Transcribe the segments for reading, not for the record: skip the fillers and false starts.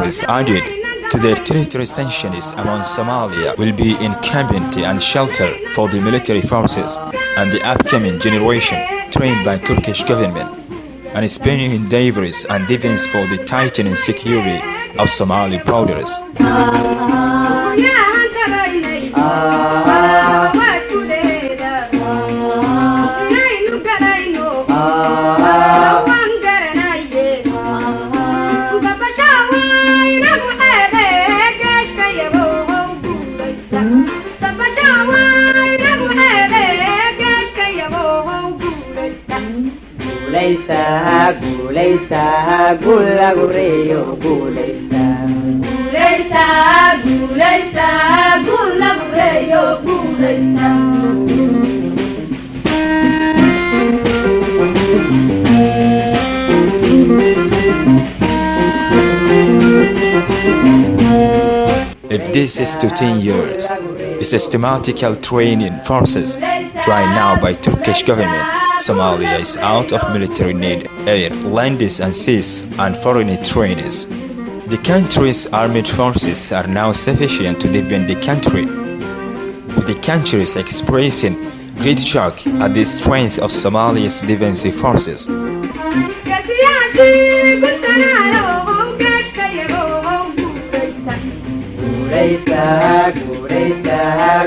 countries added to their territory sanctions among Somalia will be incumbent and shelter for the military forces and the upcoming generation trained by Turkish government and spending endeavors and defense for the tightening security of Somali borders. Guryahan tagaynay waa gudaheeda inaynu galayno waan garanaye gabasha waa inagu ceebe geeshka yagow guulaysta gabasha waa inagu ceebe geeshka yagow guulaysta. Guulaysta, guulaysta, guul lagu reeyo, guulaysta. Guulaysta, guulaysta, guul lagu reeyo, guulaysta. If this is to 10 years, the systematical training forces tried now by Turkish government, Somalia is out of military need, air, lands and seas and foreign trainers. The country's armed forces are now sufficient to defend the country, with the countries expressing great shock at the strength of Somalia's defensive forces. Gasiyaashii guntanaayo geeshka yagow guulaysta. Guulaysta, guulaysta,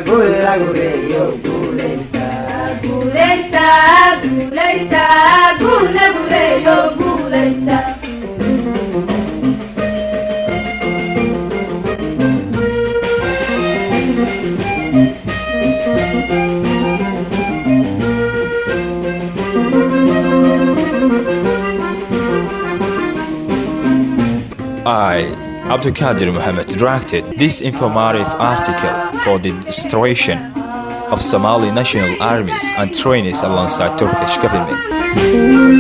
guul lagu reeyo, guulaysta. Guulaysta, guulaysta, guul lagu reeyo, guulaysta. I, Abdulkadir Muhammad, drafted this informative article for the demonstration of Somali national armies and trainees alongside Turkish government.